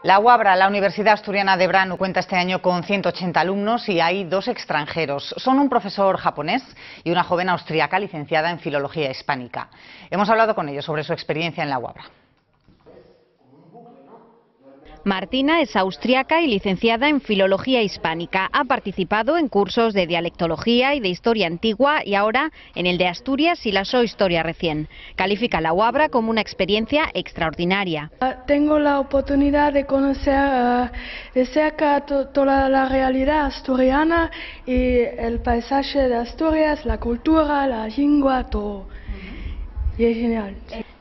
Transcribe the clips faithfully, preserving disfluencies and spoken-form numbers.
La UABRA, la Universidad Asturiana de Branu, cuenta este año con ciento ochenta alumnos y hay dos extranjeros. Son un profesor japonés y una joven austriaca licenciada en Filología Hispánica. Hemos hablado con ellos sobre su experiencia en la UABRA. Martina es austriaca y licenciada en Filología Hispánica. Ha participado en cursos de dialectología y de historia antigua y ahora en el de Asturias y la so historia recién. Califica la UABRA como una experiencia extraordinaria. Ah, tengo la oportunidad de conocer ah, de cerca to- toda la realidad asturiana y el paisaje de Asturias, la cultura, la lengua, todo. Y es genial.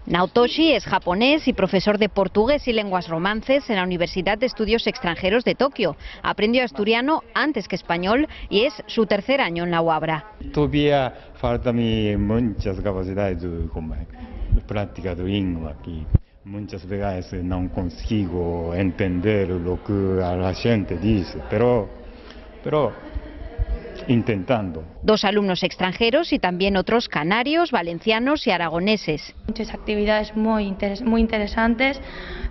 Naotoshi es japonés y profesor de portugués y lenguas romances en la Universidad de Estudios Extranjeros de Tokio. Aprendió asturiano antes que español y es su tercer año en la UABRA. Todavía falta mi muchas capacidades de como, práctica de lengua aquí. Muchas veces no consigo entender lo que la gente dice, pero, pero intentando. Dos alumnos extranjeros y también otros canarios, valencianos y aragoneses. Muchas actividades muy, interes- muy interesantes,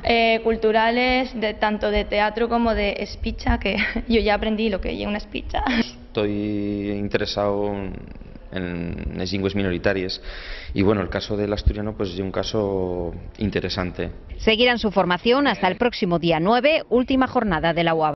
eh, culturales, de, tanto de teatro como de espicha, que yo ya aprendí lo que es una espicha. Estoy interesado en les llingües minoritaries y, bueno, el caso del asturiano pues es un caso interesante. Seguirán su formación hasta el próximo día nueve, última jornada de la UABRA.